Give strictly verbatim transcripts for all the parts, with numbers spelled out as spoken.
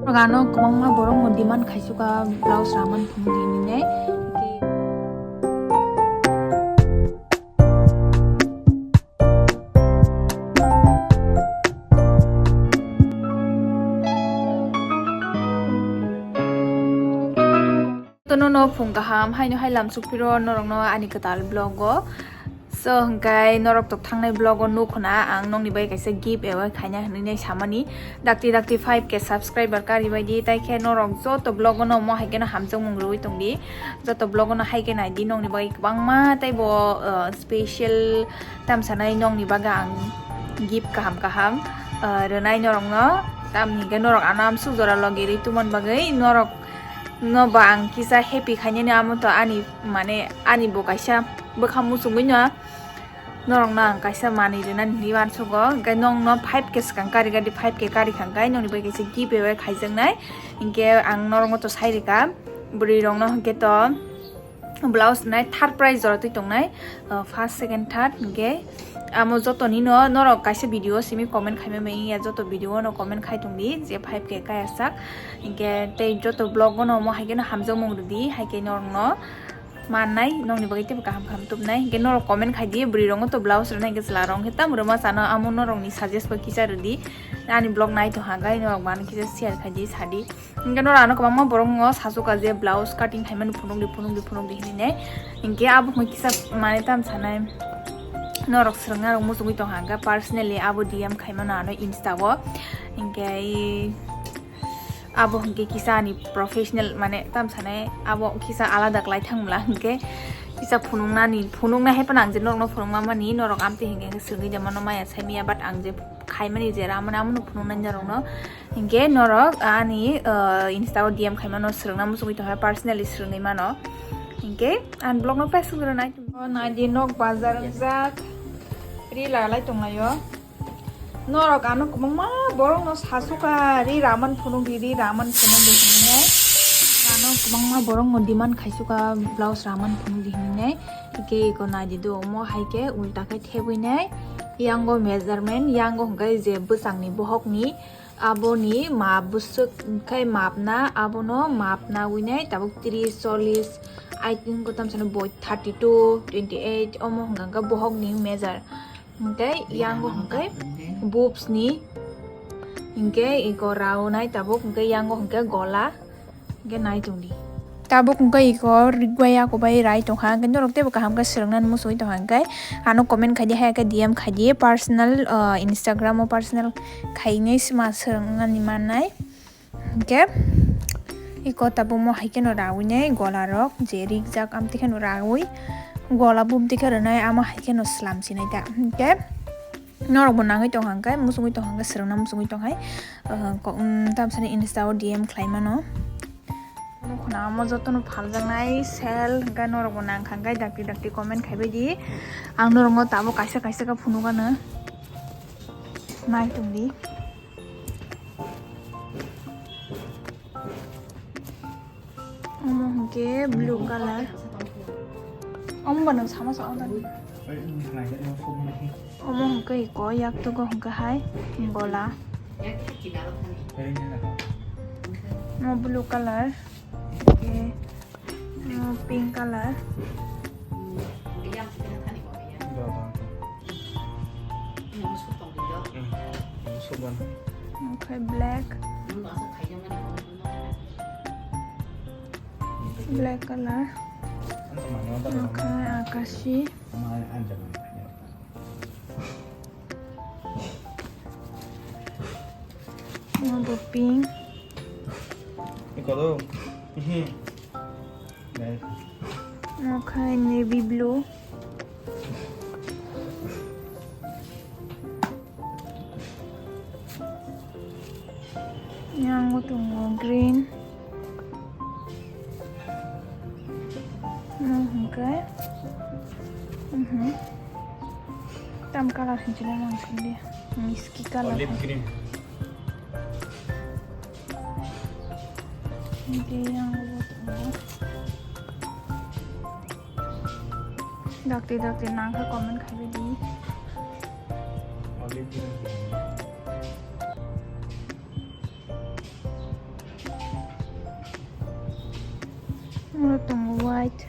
Ano kwbangma borok no demand khaisukha blouse raman phunukdi hinwi nai. Tono no phung kaham, haino hai lamsuk phiro norokno ani kwtal vlog o. So, hwnkhe norok tok thangnai vlog o nukho na, ang nokni bai kaisa gift away khaina hinwi nai samani. Dakti dakti five K subscriber kari bai di, tai khe norok joto vlog o no omo hai kheno hamjakmung rwui tong di. Joto vlog o no hai khe nai di, nokni bai kwbangma tei bo, uh, special tam sanai nokni bagwi ang gift kaham kaham, uh, rwnai norok no. Tamni hwnkhe norok ano amsuk jora logi rwi tongmani bagwi norok no ba ang kisa happy khainani amo to ani mane ani bo kaisa bwkha muchungwi no norok no ang kaisa manwi rwnani hinwi uansugo, hwnkhe nokno five K swkang kari kari five K kari kha hwnkhe nokni bai kaisa gift away khaijaknai, hwnkhe ang norok no to sai rwkha bwrwi rok no hwnkhe to. Blouse nai third prize jora twi tongnai, uh, first, second, third, hwnkhe amo jotoni no norok kaisa video simi comment khaima maya, joto video no comment khai tongdi je five K kaya sak, hwnkhe tei joto vlog no omo hai kheno hamjakmung rwdi, hai khe norok no mannai, nokni bagwi teibo kaham kaham tubnai, hwnkhe norok comment khai di, bwrwi rok no to blouse rwnai hwnkhe chwla rok hwnkhe tamo rwma chano, amo norok ni suggest bo kisa rwdi, ani vlog nai tongkha hwnkhe norok bo ano kisa share khai di, sadi. Hingke norok ano kwbangma borok no sasukha je blouse cutting khaimani phunukdi, phunukdi, phunukdi hinwi nai. Hingke abo hwn kisa manwi tam sanai norok swrwngna rok muchungwi tongkha hingke personally abo D M khaimano ano Insta o. Hingke abo hingke kisa ani professional mane tam sanai abo kisa alada khlai thang bwla hingke kisa phunuknani, phunukna hai phano ang je norok no phunukma mani norok amtwi hingke swrwngwi de mano maya sai maya but ang je khaimani je ramani amono phunuknai norok no. Hingke norok ani, uh, Insta o D M khaimano swrwngna muchungwi tongkha, personally swrwngwi mano. Hingke ang vlog no paisuk jora nai tong. O nai di nok bazar wngjak. Ri lalai tonglaio. Norok ano kwbangma borok no sasukha ri raman phunukdi, ri raman phunukdi hinwi. Ano kwbangma borok no demand khaisukha blouse raman phunukdi hinwi. Hingke iko nai di do omo hai khe ulta khe thebwi nai. Yango measurement, yango hingke je bwsakni bohokni Aboni map bwswk khai mapna, abono mapna winai tabuk tris, chollis, I think kotam sano boi thirty two, twenty eight omo hwnka hwnkhe bohokni measure. Hwnkhe yango hwnkhe boobs ni, hwnkhe iko raunai tabuk hwnkhe yango hwnkhe gola. Hingke nai tongdi. Tabuk hingke iko rigwaya kobai rai tongkha, hingke norok teibo kaham khe swrwngna muchungwi tongkha, hingke ano comment khaidi, haya khe D M khaidi, personal, ah, Instagram o personal khainai sima swrwngna ni mannai. Hingke iko tabuk mo hai kheno rawi nai gola rok je rijak amtwi kheno rawi gola bumtwi khe rwnai amo hai kheno slam sinai ta. Hingke norok bo nangwi tongkha hingke, muchungwi tongkha hingke, swrwngna muchungwi tongkha, ah, ko-, um, tamsani Insta o D M khlai mano. Nukhuna amo jotono phaljaknai sale hingke norok bo nangkha hingke dakti dakti comment khaibai di. Ang norok no tabuk kaisa kaisa khe phunukgano nai tongdi. Omo hwnkhe blue colour. Omo bo nwng sama sa order. Omo hwnkhe iko yaktogo hwnkhe hai gola. Omo blue colour. Hwnkhe omo pink colour. Omo black. Black colour. Omo khe akashi. Omo bo pink. Omo khe navy blue. Yang o tongo green. Omo hwnkhe, mhm. Tam colour hinwi nang thanglia. Miski colour. Olive green. Hwnkhe yang o tongo. Dakti dakti nangkha comment khaibai di. Olive green. Oro tongo white.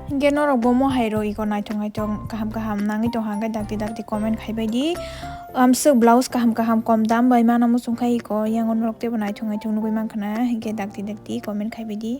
Hinkhe norok bo mohai rw iko naithok naithok kaham kaham nangwi tongkha hinkhe dakti dakti comment khaibai di. Amswk blouse kaham kaham kom dam bai mano muchungkha iko, yango norok teibo naithok naithok nugwi mankha na hinkhe dakti dakti comment khaibai di.